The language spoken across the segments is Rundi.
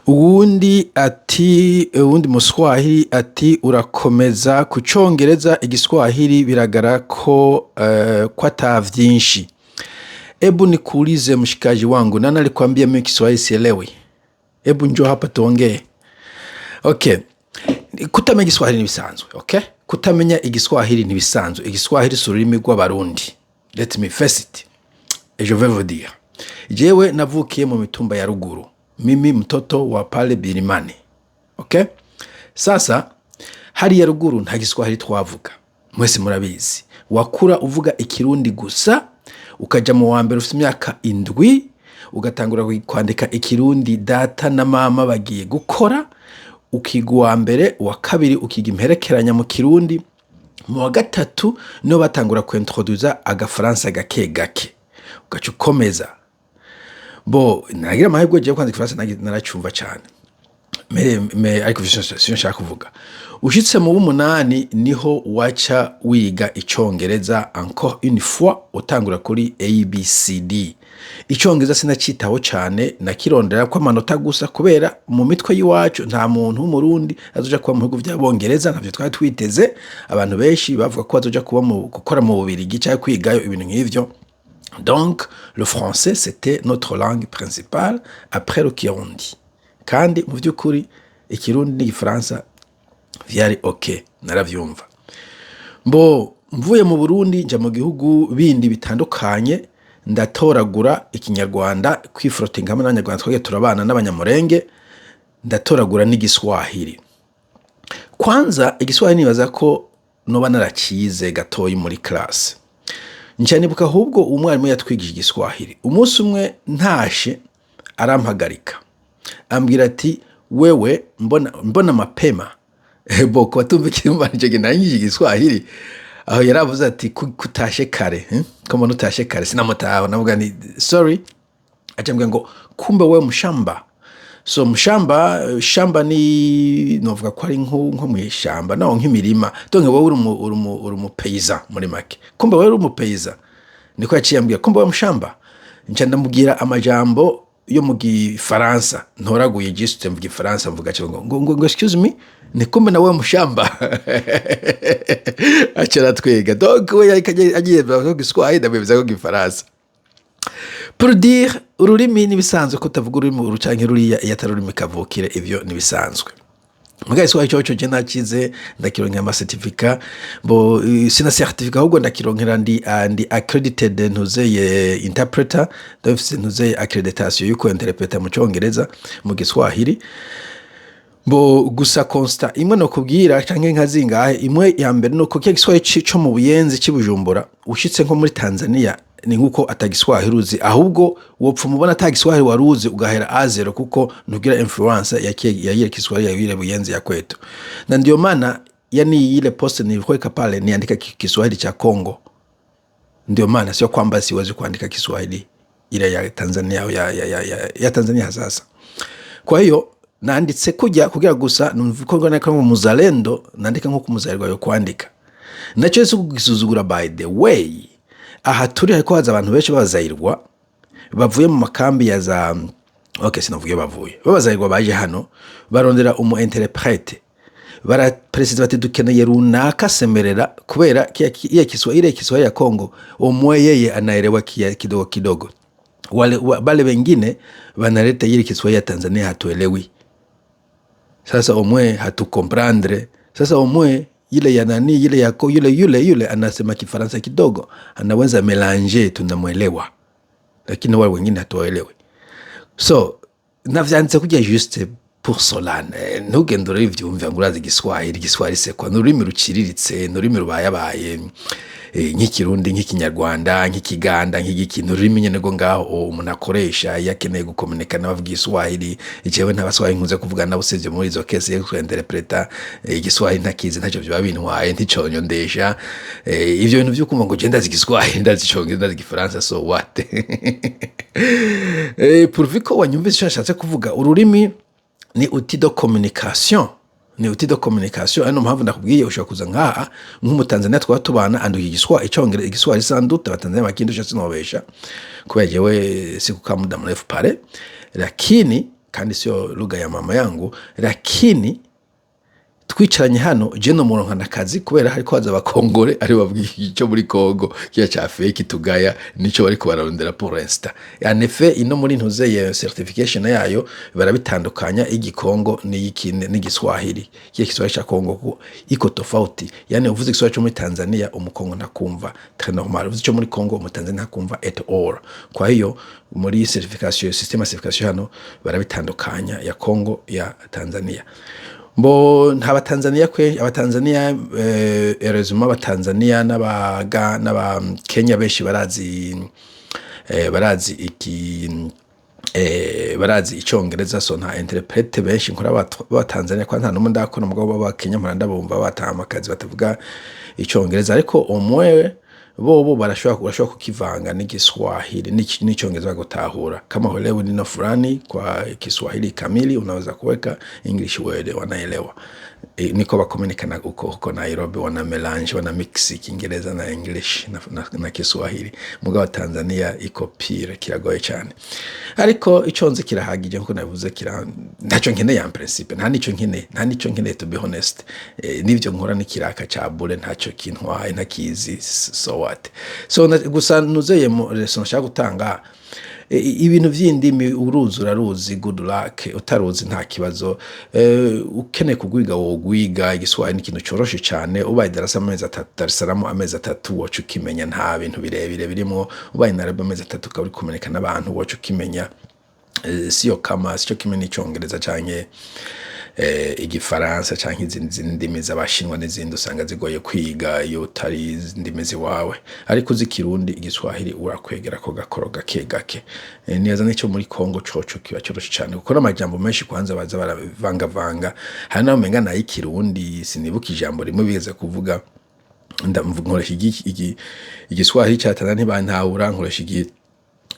Uwundi ati, uwundi Muswahili ati: "Urakomeza ku Congereza, Igiswahili biragara ko ata vyinshi." Ebu nikuulize mshikaji wangu, nani alikwambia mimi Kiswahili sielewi? Ebu njoo hapa tuongee. Okay. Kutamenya Igiswahili ntibisanzwe, okay? Kutamenya Igiswahili ntibisanzwe. Igiswahili si ururimi rw'Abarundi. Let me face it. Et je vais vous dire. Jewe navukiye mu mitumba ya ruguru. Mimi mtoto wa pale Birimani. Okay? Sasa hariya ruguru nta Giswahili twavuga. Mwese murabizi. Wakura uvuga Ikirundi gusa, ukaja mu wa mbere ufite imyaka 7, ugatangura kwandika Ikirundi data na mama bagiye gukora, ukiga uwa mbere, uwa kabiri, ukiga imperekeranya mu Kirundi, mu wa gatatu niho batangura kwintroduza Agafaransa gake gake, ugaca ukomeza. Bo nagira amahirwe jewe kwandika Igifaransa naracumva cane. Me ariko sivyo nshaka kuvuga. Ushitse mu w'umunani niho waca wiga Icongereza, encore une fois utangura kuri ABCD. Icongereza sinacitaho cane, nakirondera ko amanota gusa, kubera mu mitwe y'iwacu nta muntu w'Umurundi azoja kuba mu bihugu vy'Abongereza, ntavyo twari twiteze. Abantu benshi bavuga ko bazoja kuba mu gukora mu Bubirigi canke kwigayo, ibintu nk'ivyo. Donc le français, c'était notre langue principale après le Kirundi. Kandi mu vy'ukuri Ikirundi n'Igifaransa vyari ok, naravyumva. Mbo mvuye mu Burundi nja mu gihugu bindi bitandukanye, ndatoragura Ikinyarwanda, kwifrotinga hamwe n'Abanyarwanda twagiye turabana n'Abanyamurenge, ndatoragura n'Igiswahili. Kwanza Igiswahili nibaza ko noba naracize gatoyi muri classe. Nca nibuka ahubwo umwarimu yatwigishije Igiswahili. Umunsi umwe ntashe arampagarika, ambwira ati: "Wewe mbona, mbona mapema?" Boko batumva ikimba ico gihe nangije Igiswahili. Aho yaravuze ati kutashe kare, eh? Ko mbona utashe kare. Sinamutaho, navuga ni sorry. Aca ambwira ngo: "Kumbe wewe mshamba." So mshamba, shamba ni novuga ko ari nko mw'ishamba, no nk'imirima. Donc wowe uri umu paysan muri make. "Kumbe wewe uri umu paysan," niko yaciye ambwira. "Kumbe wewe mshamba." Nca ndamubwira amajambo yo mu Gifaransa ntoraguye, juste mu Gifaransa mvuga ngo "Excuse me," ni "kumbe na wewe mshamba." Aca aratwiga. Donc we yariko agiye ko Giswahili, ndamwemeza ko Gifaransa. Pour dire, ururimi nibisanzwe ko utavuga ururimi uru canke ruriya iyo atari ururimi kavukire, ivyo nibisanzwe. Muga Igiswahili coco je nakize, ndakironkera ama certificat. Bo sina certificat, ahubwo ndakironkera ndi accredited ntuzeye interpreter, ndafise ntuzeye accreditation yuko interpreter mu Congereza, mu Giswahili. Bo gusa constat imwe nokubwira canke nka zingahe, imwe ya mbere nuko kiya Giswahili co mu Buyenzi c'i Bujumbura, ushitse nko muri Tanzania ni nkuko atagiswahili uzi, ahubwo wopfa umubona atagiswahili waruzi ugahera à zéro, kuko ntugira influence ya ile Kiswahili ya ile Buyenzi ya kwetu. Na ndio maana yani ile poste niliweka pale niandika Kiswahili cha Kongo, ndio maana sio kwamba siwezi kuandika Kiswahili ile ya Tanzania au ya Tanzania. Sasa kwa hiyo nanditse kujya kugira gusa numva ko ngona ko muzalendo nandika nko kumuzalirwa yo kwandika, nacyo si kugisuzugura. By the way, aha turi hariko haza abantu benshi b'Abazayirwa bavuye mu makambi ya za, okay, sinavuga iyo bavuye, b'Abazayirwa baje hano barondera umu interprète, baraperezida bati: "Dukeneye runaka semerera kubera iya Kiswahili, ile Kiswahili ya Kongo omwe yeye anaelewa kidogo kidogo, wale wale wengine wanaleta ile Kiswahili ya Tanzania hatuelewi. Sasa omwe hatucomprendre. Sasa omwe ile ya nani, ile yako, yule yule yule anasema Kifaransa kidogo, anaweza mélanger, tunamwelewa, lakini wale wengine hatuwaelewi." So navyanditse kugira juste pour cela, ntugende urabivyumva ngo urazi Igiswahili. Igiswahili c'est quoi? Ni ururimi ruciriritse, ni ururimi rubayabaye, nk'Ikirundi, nk'Ikinyarwanda, nk'Ikiganda, nk'igiki. Ni ururimi nyene rwo ngaho umuntu akoresha iyo akeneye gukomunika n'abavuga Igiswahili. Jewe nta Baswahili nkunze kuvuga nabo usivye muri izo cas yo kwinterpreta. Igiswahili ntakizi, ntaco vyoba bintwaye, nticonyondesha. Ivyo bintu vyo kumva ngo je ndazi Igiswahili, ndazi Icongereza, ndazi Igifaransa, so what? Pourvu ko wanyumvise ico nashatse kuvuga. Ururimi ni outil de communication, ni outil de communication. Ari no mpamvu ndakubwiye, ushobora kuza nkaha nk'Umutanzania twaba tubana anduka Icongereza, Igiswahili sans doute Abatanzania bakindusha, sinobesha kubera jewe sikukaa muda mrefu pale, lakini kandi sio lugha ya mama yangu, lakini twicaranye hano je nomuronkana akazi kubera hariko haza abakongore ari bavuga ico muri Congo kiya ca fake tugaya nico bariko bararondera pour l'instant. En effet, ino muri ntuzeye certification yayo barabitandukanya, igikongo n'igiswahili. Kiya Kiswahili cha Kongo iko tofauti, yani uvuze Igiswahili cyo muri Tanzania, umukongo ntakumva, très normal. Uvuze ico muri Kongo, umutanzania ntakumva at all. Kwa hiyo muri certification, system ya certification hano barabitandukanya, ya Kongo, ya Tanzania. Mbo nta batanzania kwe abatanzania, heureusement abatanzania n'abaga n'aba Kenya benshi barazi, barazi iki, barazi icongereza, so nta interprète benshi nkora b'abatanzania kwa nta numwe ndakora. Mugabo b'aba Kenya mpora ndabumva bataha akazi batavuga icongereza, ariko umwe bobo barashobora kukivanga n'igiswahili n'icongereza gutahura. Kama huelewi neno fulani kwa Kiswahili kamili, unaweza kuweka English word, wanaelewa. Niko bakominikana huko huko Nairobi, wana mélange, wana mix Kiingereza na English na Kiswahili. Mugabo Tanzania iko pire, kiragoye cyane, ariko ico nzi kirahagije nkuko nabivuze, kira ntacyo nkeneye en principe, nta nico nkeneye, nta nico nkeneye, to be honest. N'ivyo nkora n'ikiraka ca bure, ntacyo kintwaye, ntakizi, so what? So gusa nuzeye mu leçon nshaka gutanga, ibintu vy'indimi, uruzi uraruzi, good luck, utaruzi nta kibazo. Ukeneye kugwiga wogwiga. Igiswahili ni ikintu coroshe cane. Ubaye darasa amezi 3, Dar es Salaam amezi 3, woca ukimenya, nta bintu birebire birimwo. Ubaye Nairobi amezi 3, ukaba uri kumenyeka n'abantu, woca ukimenya. Siyo kama sico kimwe n'icongereza canke igifaransa canke izindi ndimi z'abashinwa n'izindi usanga zigoye kwiga iyo utari indimi ziwawe. Ariko uzi Ikirundi, Igiswahili, urakwegera ko gakoro gake gake. Nibaza n'ico muri Congo coco kiba coroshe cane, kuko n'amajambo menshi kwanza baza baravangavanga. Hari n'aho umenga n'ay'ikirundi, sinibuka ijambo rimwe bigeze kuvuga, nkoresha igiswahili ca Tanzania ntibantahura, nkoresha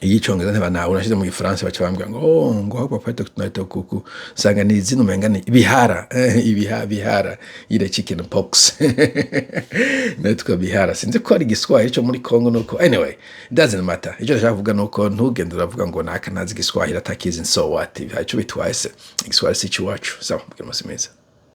igicongereza ntibantahura, nashize mu gifaransa baca bambwira ngo oh, ngo hapa pata tunaita kuku, usanga ni izina umenga ni bihara, ibiha bihara, ile chicken pox natwe bihara, sinzi ko ari igiswahili cyo muri Congo nuko. Anyway, it doesn't matter. Icyo ndashaka kuvuga nuko ntugende uravuga ngo naka ntazi igiswahili, atakizi, so what? Hari ico bitwaye se? Igiswahili si iwacu. Sawa, mugire umunsi mwiza.